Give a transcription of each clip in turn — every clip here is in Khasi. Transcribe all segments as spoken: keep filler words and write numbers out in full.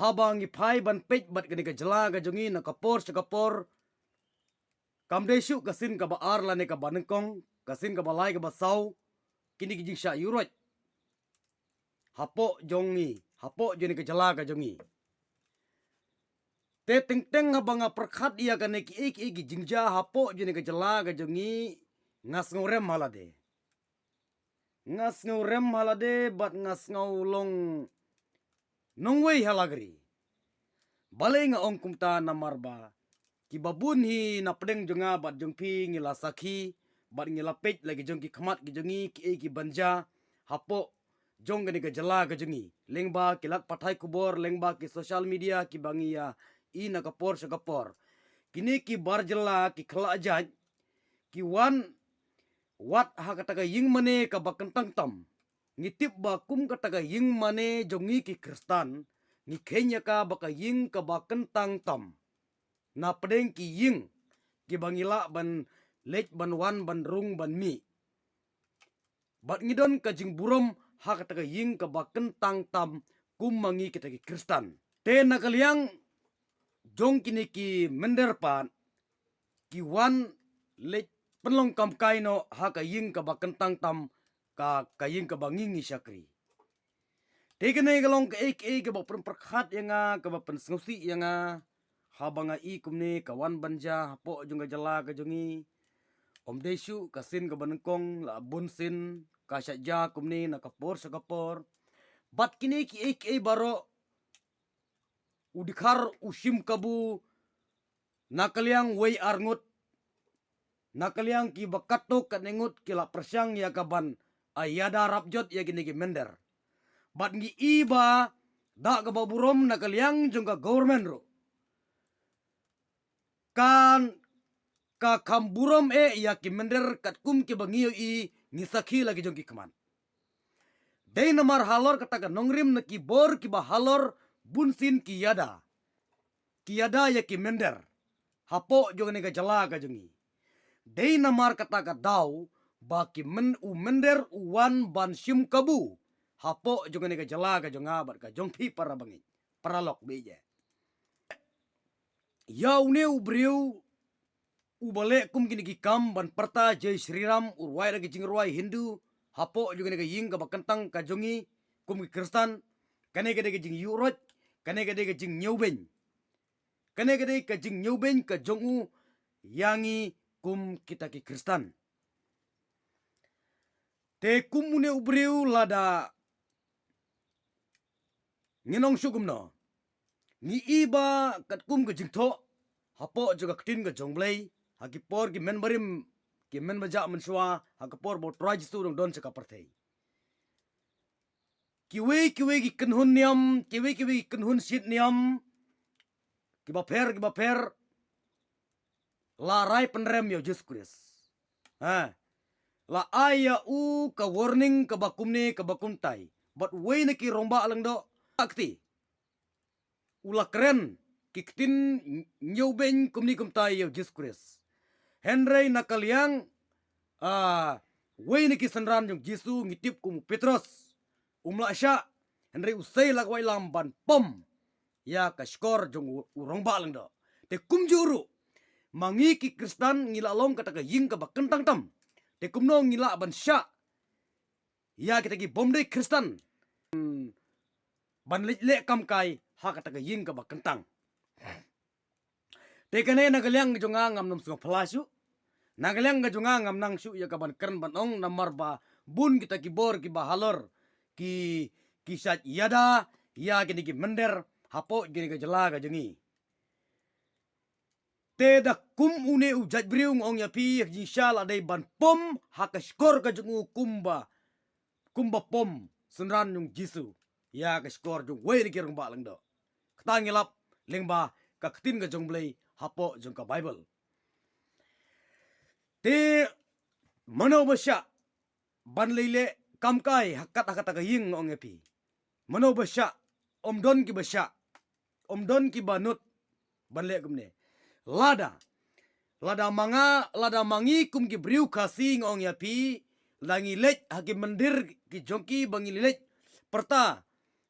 Haba ngi phai ban peit bad kane ka jylla ka jong ngi na ka por sha ka por, kam dei shuh ka sien kaba ar lane kaba nyngkong, ka sien kaba lai kaba saw, kine ki jingshah ïuhroit hapoh jong ngi, hapoh jong kane ka jylla ka jong ngi. Te teng teng haba nga pyrkhat ïa kane kiei kiei ki jingjia hapoh jong kane ka jylla ka jong ngi, nga sngew rem ha lade. Nga sngew rem ha lade bad nga sngew long nongwei ha la ka ri. Balei nga ong kumta? Namar ba kiba bun hi na pdeng jong nga bad jong phi ngi la sakhi bad ngi la peit la ki jong ki khmat ki jong ngi kiei ki ban jia hapoh jong kane ka jylla ka jong ngi, lyngba ki lad pathai khubor, lyngba ki social media kiba ngi ïa i na ka por sha ka por. Kine ki bar jylla, ki khlajait, ki wan wat ha kata ka ïing mane kaba kyntang tam. Ngi tip ba kum kata ka ïing mane jong ngi ki Khristan, ngi kheiñ ïa ka ba ka ïing kaba kyntang tam na pdeng ki ïing kiba ngi lah ban leit, ban wan, ban rung, ban mih. Bad ngi don ka jingburom ha kata ka ïing kaba kyntang tam kum ma ngi kita ki Khristan. Te na ka liang jong kine ki mynder pat, ki wan leit pynlong kam kai noh ha ka ïing kaba kyntang tam, ka, ka ïing kaba ngi ngi shakri. Te kane ka long kaei kaei kaba pynpyrkhat ïa nga, kaba pynsngewsih ïa nga. Haba nga i kumne ka wan ban jia hapoh jong ka jylla ka jong ngi, ym dei shuh ka sien kaba nyngkong, la bun sien ka shah jia kumne na ka por sha ka por. Bad kine kiei kiei baroh, u dkhar u shim kabu na ka liang wei ar ngut, na ka liang kiba katto katne ngut ki la pyrshang ïa ka ban ïada rap jot ïa kine ki mynder. Bad ngi i ba da kaba burom na ka liang jong ka government ruh, kan ka kham burom eh ïa ki mynder katkum kiba ngi ïohi, ngi sakhi la ki jong ki khmat. Dei namar halor kata ka nongrim na ki bor kiba halor bun sien ki ïada, ki ïada ïa ki mynder hapoh jong kane ka jylla ka jong ngi. Dei namar kata ka daw ba ki myn-, u mynder u wan ban shim kabu hapoh jong kane ka jylla ka jong nga bad ka jong phi para bangeit, para lok beit. Ïa une u briew uba leh kum kine ki kam ban pyrta Jai Shri Ram, u rwai da ki jingrwai Hindu hapoh jong kane ka ïing kaba kyntang ka jong ngi kum ki Khristan, kane ka dei ka jingïuhroit, kane ka dei ka jingñiewbeiñ. Kane ka dei ka jingñiewbeiñ ka jong u ïa ngi kum kita ki Khristan. Te kum une u briew, lada ngin ong shuh kumno, ngi i ba katkum ka jingthoh hapoh jong ka ktien ka jong U Blei, ha ki por ki mynbarim, ki mynbajah mynshuwa, ha ka por ba U Trai Jisu u dang don sha ka pyrthei, kiwei kiwei ki kynhun niam, kiwei kiwei ki kynhun shit niam kiba pher kiba pher la rai pynrem ïa U Jisu Khrist. Ha. La ai ïa u ka warning kaba kumne kaba kumtai. Bad uwei na ki rangbah lyngdoh, ka kti, u la kren ki ktien ñiewbeiñ kumne kumtai ïa U Jisu Khrist. Hynrei na ka liang, ah, uwei na ki synran jong U Jisu ngi tip kum u Petros, um lah shah, hynrei u sei la ka waitlam ban pom ïa ka shkor jong u, u rangbah lyngdoh. Te kumjuh ruh, ma ngi ki Khristan ngi la long kata ka ïing kaba kyntang tam. Te kumno ngi lah ban shah ïa kita ki bym dei Khristan ban leit leh kam kai ha kata ka ïing kaba kyntang? Te kane na ka liang ka jong nga ngam nym sngewphylla shuh. Na ka liang ka jong nga ngam nang shuh ïa ka ban kren ban ong, namar ba bun kita ki bor kiba halor ki, ki shait ïada ïa kine ki mynder hapoh kine ka jylla ka jong ngi. Te da kum une u jait briew, nga ong ïa phi, ka jingshah la dei ban pom ha ka shkor ka jong u kumba, kumba pom synran jong U Jisu ïa ka shkor jong uwei na ki rangbah lyngdoh. Kata ngi lap lyngba ka ktien ka jong U Blei hapoh jong ka Baibl. Te mano ba shah ban leit leh kam kai ha kat, ha kata ka ïing, nga ong ïa phi? Mano ba shah? Ym don kiba shah, ym don kiba nud ban leh kumne. Lada, lada ma nga, lada ma ngi kum ki briew Khasi, nga ong ïa phi, la ngi leit ha ki myndir ki jong ki ba ngi leit pyrta,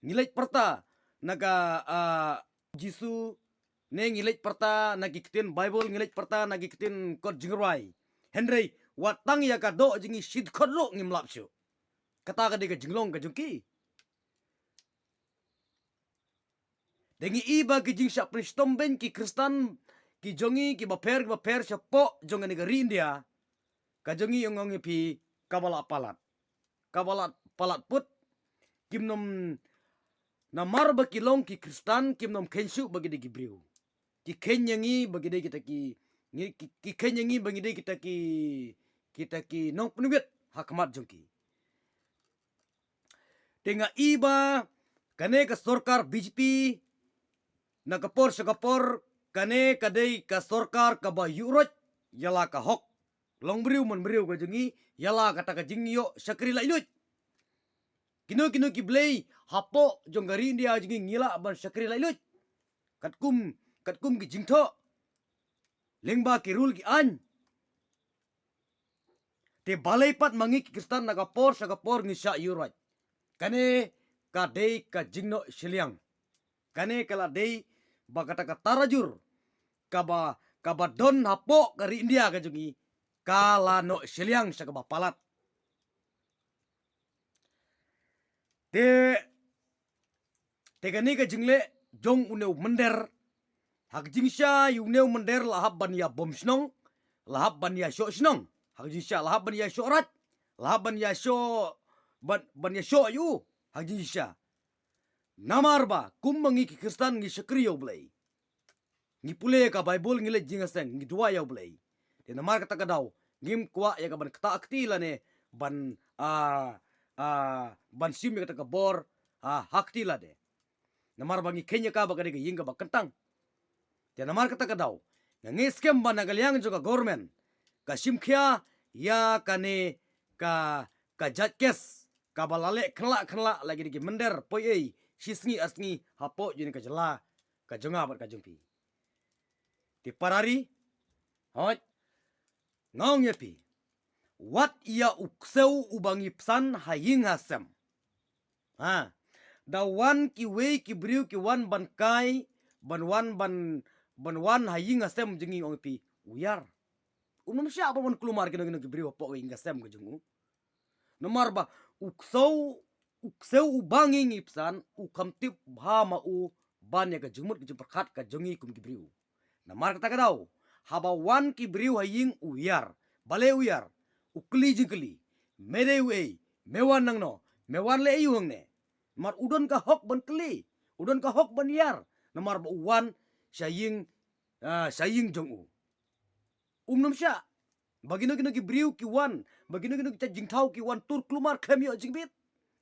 ngi leit pyrta na ka, ah, Jisu, ne ngi leit pyrta na ki ktien Baibl, ngi leit pyrta na ki ktien kot jingrwai. Hynrei wat tang ïa ka doh jong ngi shi dkhot ruh ngim lap shuh. Kata ka dei ka jinglong ka jong ki. Da ngi i ba ki jingshah pynshitom beiñ ki Khristan ki jong ngi kiba pher kiba pher shapoh jong kane ka ri India, ka jong ngi, ong ong ïa phi, kaba la palat, kaba la palat put. Kim nym, namar ba ki long ki Khristan, kim nym kheiñ shuh ba ki dei ki briew. Ki kheiñ ïa ngi ba ki dei kita ki, ngi, ki, ki kheiñ ïa ngi ba ngi dei kita ki, kita ki nongpynwit ha khmat jong ki. Te nga i ba kane ka sorkar B J P, na ka por sha ka por, kane ka dei ka sorkar kaba ïuhroit ïa la ka hok longbriew manbriew ka jong ngi, ïa la kata ka jingïoh shakri laitluid. Kino kino ki blei hapoh jong ka ri India jong ngi, ngi lah ban shakri laitluid katkum, katkum ki jingthoh lyngba ki rule ki aiñ. Te balei pat ma ngi ki Khristan na ka por sha ka por ngi shah ïuhroit? Kane ka dei ka jingnoh shiliang. Kane ka la dei ba kata ka tarajur kaba, kaba don hapoh ka ri India ka jong ngi, ka la noh shiliang sha kaba palat. Te, te kane ka jingleh jong une u mynder, ha ka jingshisha ïa une u mynder la hap ban ïa bom shnong, la hap ban ïa shoh shnong. Ha ka jingshisha la hap ban ïa shoh raid, la hap ban ïa shoh, ban, ban ïa shoh ïa u. Ha ka jingshisha. Namar ba kum ma ngi ki Khristan ngi shakri ïa U Blei. Ngi pule ïa ka Baibl, ngi leit jingïaseng, ngi duwai ïa U Blei. Te namar kata ka daw ngim kwah ïa ka ban ktah kti lane ban, ah, ah, ban shim ïa kata ka bor, ah, ha kti lade. Namar ba ngi kheiñ ïa ka ba ka dei ka ïing kaba kyntang. Te namar kata ka daw nga ngeit skhem ba na ka liang jong ka government ka shim khia ïa kane ka, ka jait kes kaba la leh khyllaiñ khyllaiñ la ki dei ki mynder poi ei shi sngi ar sngi hapoh jong ka jylla ka jong nga bad ka jong phi. Te para ri, hooid, nga ong ïa phi, wat ïa u ksew uba ngi psan ha ïing ha sem. Ha, da wan kiwei ki briew ki wan ban kai, ban wan ban, ban wan ha ïing ha sem jong ngi, ong ïa phi, u Ïar um nym shah ban wan kulmar kino kino ki briew hapoh ka ïing ka sem ka jong u. Namar ba u ksew, u ksew uba ngi ngi psan u kham tip bha ma u ban ïa ka jingmut ka jingpyrkhat ka jong ngi kum ki briew. Namar kata ka daw haba wan ki briew ha ïing u Ïar, balei u Ïar? U kylli jingkylli, me dei uei, me wan nangno, me wan leh aïu hangne? Namar u don ka hok ban kylli, u don ka hok ban Ïar, namar ba u wan sha ïing, ah, sha ïing jong u. Um nym shah ba kino kino ki briew ki wan, ba kino kino ki jait jingthaw ki wan tur kulmar khlem ïoh jingbit.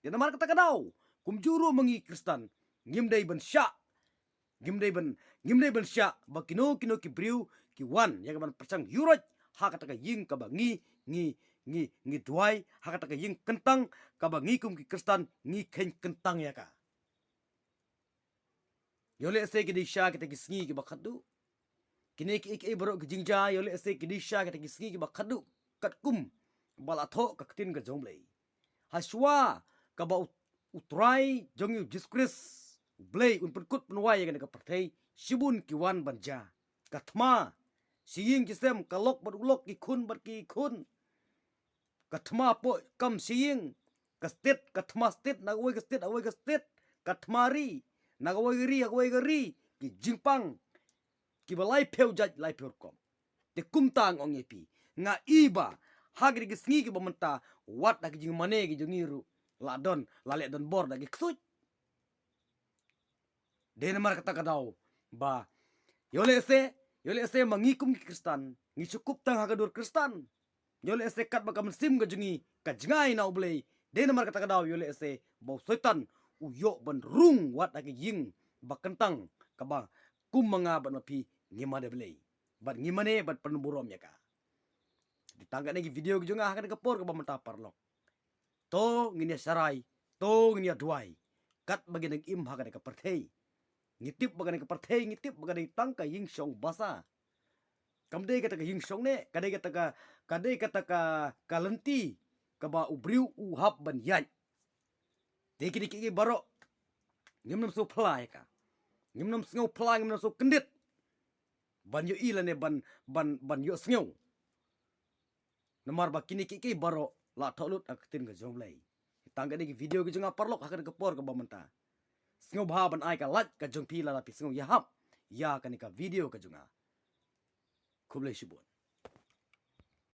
Te namar kata ka daw kumjuh ruh ma ngi Khristan ngim dei ban shah, ngim dei ban, ngim dei ban shah ba kino kino ki briew ki wan ïa ka ban pyrshang ïuhroit ha kata ka ïing kaba ngi, ngi, ngi, ngi duwai, ha kata ka ïing kyntang kaba ngi kum ki Khristan ngi kheiñ kyntang ïa ka. Ïoh lehse ki dei sha kita ki sngi kiba khatduh. Kine kiei kiei baroh ki jingjia ïoh lehse ki dei sha kita ki sngi kiba khatduh, katkum ba la thoh ka ktien ka jong U Blei. Hashwa kaba U, U Trai jong ngi U Jisu Khrist U Blei un pynkut pynwai ïa kane ka pyrthei, shibun ki wan ban jia. Ka thma, sha ïing ki sem, ka lok bad u lok, ki khun bad ki khun. Ka thma poh kam sha ïing, ka stet, ka thma stet na kawei ka stet ha kawei ka stet, ka thma ri na kawei ka ri ha kawei ka ri, ki jingpang kiba laiphew jait laiphew rukom. Te kumta nga ong ïa phi, nga i ba ha kine ki sngi kiba mynta wat ha ki jingmane ki jong ngi ruh la don, la leh donbor da ki ksuid. Dei namar kata ka daw ba ïoh lehse, ïoh lehse ma ngi kum ki Khristan ngi shu kup tang ha ka dur Khristan. Ïoh lehse katba ka mynsiem ka jong ngi ka jngai na U Blei. Dei namar kata ka daw ïoh lehse ba u Soitan u ïoh ban rung wat ha ka ïing ba kyntang kaba kum ma nga bad ma phi ngi mane Blei bad ngi mane bad pynburom ïa ka. Dei tang kane ki video ki jong nga ha kane ka por kaba mynta paralok. To ngin ïa sharai, to ngin ïa duwai. Katba ngi dang im ha kane ka pyrthei, ngi tip ba kane ka pyrthei, ngi tip ba ka dei tang ka ïing shong basa. Kam dei kata ka ïing shong ne, ka dei kata ka, ka dei kata ka, ka lynti kaba u briew u hap ban ïaid. Te kine kiei kiei baroh Ngim nym sngewphla ïa ka. Ngim nym sngewphla, ngim nym sngewkyndit ban ïohi lane ban, ban, ban ïohsngew. Namar ba kine kiei kiei baroh la thoh lut ha ka ktien ka jong U Blei. Tang kane ka video ka jong nga paralok ha kane ka por kaba mynta. Sngewbha ban ai ka like ka jong phi lada phi sngew ïahap ïa kane ka video ka jong nga. Khublei shibun.